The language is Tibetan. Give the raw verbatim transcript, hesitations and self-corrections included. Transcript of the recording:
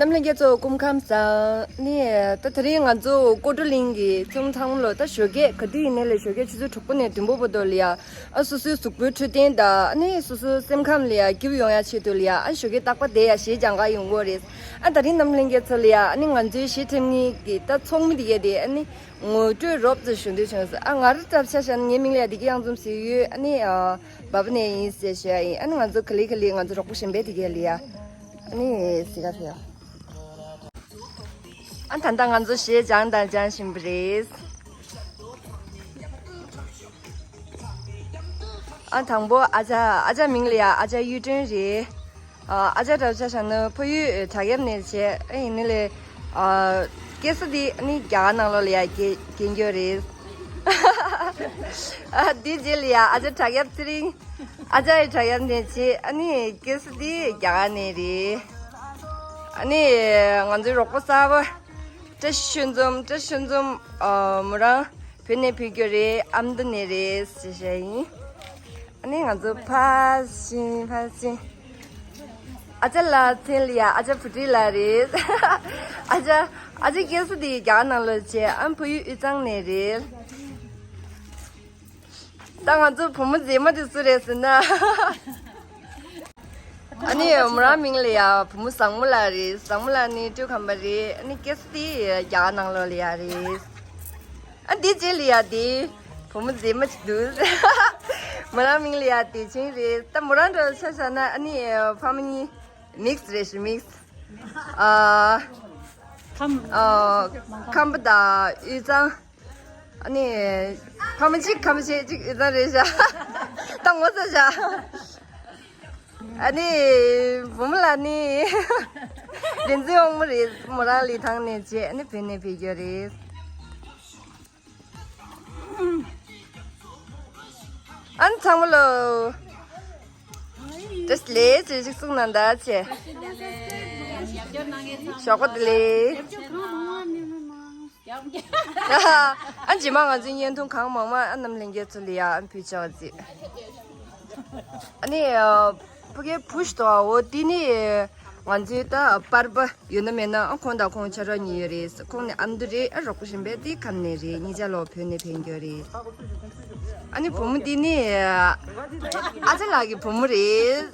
རྣམ་ལྷན་རྒྱས་ཚོ་སྐུ་ཁམས་བཟང་། ནི་ད་དེ་རིང་ང་ཚོ་ཀོ་ཀྲུ་གླིང་གི་ཚོང་ཚང་ལོ་ད་ཞོགས་ཀས་ག་དུས་ཡིན་ནའི་ལས་ཞོགས་ཀས་ཆུ་ཚོད་དྲུག་པ་ནས་བདུན་པ་བར་དུ་ལ་ཡ། ཨ་སོ་སོའི་གཟུགས་པོའི་འཕྲོད་བསྟེན་དང་ཨ་ནི་སོ་སོའི་སེམས་ཁམས་ལ་ཡ་སྐྱིད་པོ་ཡོང་ཡ་ཆེད་དུ་ལ་ཡ། ཨ་ཞོགས་ཀས་རྟག་པར་བསྡད་ཡ་གཞས་སྦྱང་ག་ཡོང་གི་ཡོད་རེད། ཨ་དེ་རིང་རྣམ་ལྷན་རྒྱས་ཚོ་ལ་ཡ་ཨ་ནི་ང་ཚོའི་གཞས་འཁྲབ་མཁན་གྱི་ད་ཚོགས་མི་དེ་གས་དེ་ཨ་ནི་ངོ་སྤྲོད་རོབ་ཙམ་ཞུ་འདོད་བྱུང་སོང་། ཨ་ང་རང་ད་ཆ་བཞག་ན་ངའི་མིང་ལ་ཡ་བདེ་སྐྱིད་གཡང་འཛོམས་ཟེར་ཡོད། ཨ་ནི་ཨ་བ་པ་ནས་ཡིན་ཟེར་ཞུ་ཡ་ཡིན། ཨ་ནི་ང་ཚོ་ག་ལེ་ག་ལེ་ང་ཚོ་རོགས་པ་གཞན་པའི་དེ་གས་ལ་ཡ་ཨ་ནི་གཟིགས་ག་ཕེབས་ཡོང་། ཨ་ད་ལྟ་ང་ཚོ་གཞས་སྦྱང་དང་སྦྱང་བཞིན་པ་རེད། ཨ་དང་པོ་ཨ་ཅག་ཨ་ཅག་མིང་ལ་ཡ་ཨ་ཅག་གཡུ་སྒྲོན་རེད། ཨ་ཨ་ཅག་འདྲ་བོ་ཆ་བཞག་ན་ཕ་ཡུལ་བྲག་གཡབ་ནས་བྱས། ཨ་ཡིན་ནའི་ལས་ཨ་སྐྱེས་ས་འདི་ནི་རྒྱ་གར་ནང་ལོགས་ལ་ཡ་སྐྱེ་སྐྱེ་རྒྱུ་རེད། ཨ་འདི་རྗེས་ལ་ཡ་ཨ་ཅག་བྲག་གཡབ་ཚེ་རིང་། ཨ་ཅག་ཡི་བྲག་གཡབ་ནས་བྱས། ཨ་ནི་སྐྱེས་ས་འདི་རྒྱ་གར་ནས་རེད། ཨ་ནི་ང་ཚོའི་རོགས་པ་གསར་པ་བཀྲ་ཤིས་ཆོས་འཛོམས། བཀྲ་ཤིས་ཆོས་འཛོམས་ཨ་མོ་རང་བོད་ནས་ཕེབས་རྒྱུ་རེད། ཨ་མདོ་ནས་རེད་ཟེར་བཤད་ཡིན། ཨ་ནི་ང་ཚོ་ཕར་ཕྱིན་ཕར་ཕྱིན། ཨ་ཅག་ལགས་མཚན་ལ་ཡ་ཨ་ཅག་བུ་ཁྲིད་ལགས་རེད། ཨ་ཅག་ཨ་ཅག་སྐྱེས་ས་དེ་རྒྱ་གར་ནང་ལོགས་བྱས། ཨ་ཕ་ཡུལ་དབུས་གཙང་ནས་རེད། ད་ང་ཚོ་བུ་མོ་མཛེས་མ་དེ་སུ་རེད་ཟེར་ན། ཨ་ནི་མོ་རང་མིང་ལ་ཡ་བུ་མོ་བཟང་མོ་ལགས་རེད། བཟང་མོ་ལགས་ནི་སྤྲེའུ་ཁམས་པ་རེད། ཨ་ནི་སྐྱེས་ས་དེ་རྒྱ་གར་ནང་ལོགས་ལ་ཡ་རེད། ཨ་འདི་རྗེས་ལ་ཡ་དེ་བུ་མོ་མཛེས་མ་ཅིག་འདུག་མོ་རང་མིང་ལ་ཡ་བདེ་ཆེན་རེད། ད་མོ་རང་འདྲ་ཆ་བཞག་ན་ཨ་ནི་ཕ་མ་གཉིས་མིག་སི་རེད་ཤག་མིག་སི། ཨ་ཁམས་ཨ་ཁམས་པ་དང་དབུས་གཙང་། ཨ་ནི་ཕ་མ་གཅིག་ཁམས་བྱས་གཅིག་དབུས་གཙང་རེད་ཤག་ད་ངོ་ཚ་ཤག་ཨ་ནི་བུ་མོ་ལགས་ནི་བདེན་རྫུན་དབང་མོ་རེད། མོ་རང་ལི་ཐང་ནས་བྱས། ཨ་ནི་བོད་ནས་ཕེབས་རྒྱུ་རེད། ཨ་ནི་ཚང་མ་ལོ། བཀྲ་ཤིས་བདེ་ལེགས་ཅེས་ཅིག་གསུངས་གནང་ད་ཆེ། ཞོགས་པ་བདེ་ལེགས། ཨ་རྗེས་མ་ང་ཚོའི་བརྙན་ཐུང་གང་མང་མང་ཨ་རྣམ་ལྷན་རྒྱས་ཚོ་ལ་ཡ་ཨ་ཕུལ་ཆོག་ཅིག་ཨ་ནི་ཕ་གིའི་བུ་ཞིག་འདུག་ཨ། འོ་དེ་ནི་ང་ཚོའི་ད་པར་པ་ཡོད་ན་མེད་ན་ཨ་ཁོང་དང་ཁོང་ཆ་རོགས་གཉིས་ཡོད་རེད། ཁོང་ནི་ཨ་མདོ་རེད། ཨ་རོགས་པ་གཞན་པ་དེ་ཁམས་ནས་རེད། གཉིས་ཆ་ལོ་བོད་ནས་ཕེབས་རྒྱུ་རེད། ཨ་ནི་བུ་མོ་འདི་ནི་ཨ་ཅག་ལགས་ཀྱི་བུ་མོ་རེད།